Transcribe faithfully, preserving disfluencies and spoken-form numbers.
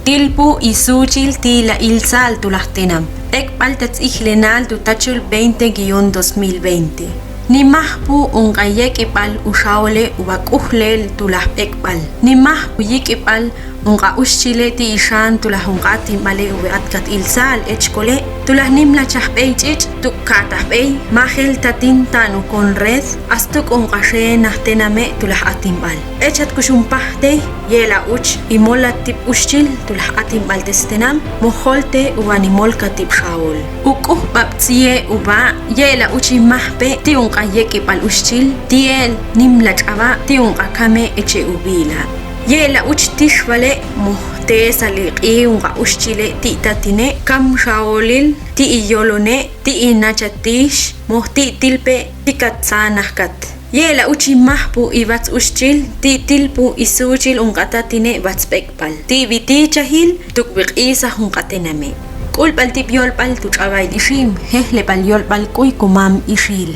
Tilpu isuchil ti'la iltza'al tu laj tenam. B'ek'b'al ta tz'ijlenal tu tachul veinte guion dos mil veinte. Nimajpu unq'a yek'ib'al uxaole uva k'ujlel tu laj b'ek'b'al. Nimajpu yik'ib'al unq'a uxchile ti' ixan tu laj unq'a atinb'ale uve atkat iltza'al echkole tu laj nimla chaj b'ey ch'ich' tuk' ka'taj b'ey majel tatin ta'n ukon red. Astuk' unq'a xe naj tename' tu laj atinb'al echat kuxun pajtey. Ye'la uch imolat tip uxchil tu laj atinb'al te stenam moj jolte uva nimolkat tip xaol. Uk'uj b'ab' tz'iye uva. Ye'la uch imajpe ti' unq'a yek'ib'al uxchil ti'el nimla ch'aba' ti' unq'a kame eche uvi'la. Ye'la uch tixvale moj tesal iq'i unq'a uxchile ti' tatine kam xaolil ti' iyolone ti' inachatix moj ti' tilpe ti' kat tzanajkat. Ye'la uch imajpu ivatz uxchil ti' tilpu isuchil unq'a tatine vatz b'ek'b'al ti' vitichajil tuk' viq'isaj unq'a tename'. K'ulb'al tip yolb'al tu ch'ab'ail ixim. Jejleb'al yolb'al k'uy kumam ixil.